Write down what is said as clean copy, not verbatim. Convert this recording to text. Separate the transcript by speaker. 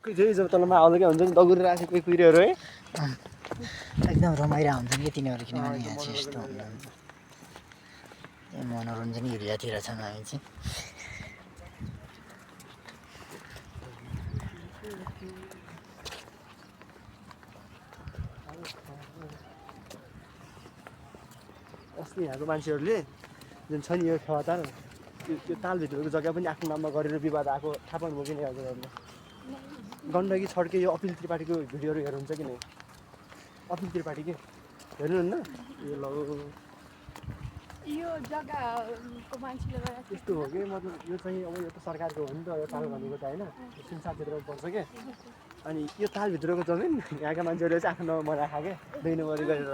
Speaker 1: फेरि जब तलमा आउँदै हुन्छ नि दगुरिरहेको छ कोही कुहिरोहरू है
Speaker 2: एकदम रमाइरहेको हुन्छ नि तिनीहरू किनभने यहाँ चाहिँ यस्तो हुन्छ मनोरञ्जन एरियातिर छन् हामी चाहिँ
Speaker 1: अस्ति यहाँको मान्छेहरूले जुन छ नि यो खेवाताल त्यो तालभित्रको जग्गा पनि आफ्नो नाममा गरेर विवाद आएको थाहा पाउनुभयो कि नै हजुरहरूले गण्डकी छड्के यो अपिल त्रिपाठीको भिडियोहरू हेर्नुहुन्छ कि नै अपिल त्रिपाठी के हेर्नुहुन्न यो ल
Speaker 3: यो जग्गाको मान्छेले गर्दा
Speaker 1: त्यस्तो हो कि मतलब यो चाहिँ अब यो त सरकारको हो नि त यो ताल भनेको त होइन सिमसार क्षेत्रमा पर्छ क्या अनि यो तालभित्रको जमिन यहाँका मान्छेहरूले चाहिँ आफ्नो नाममा राखा क्या 2 नम्बरी गरेर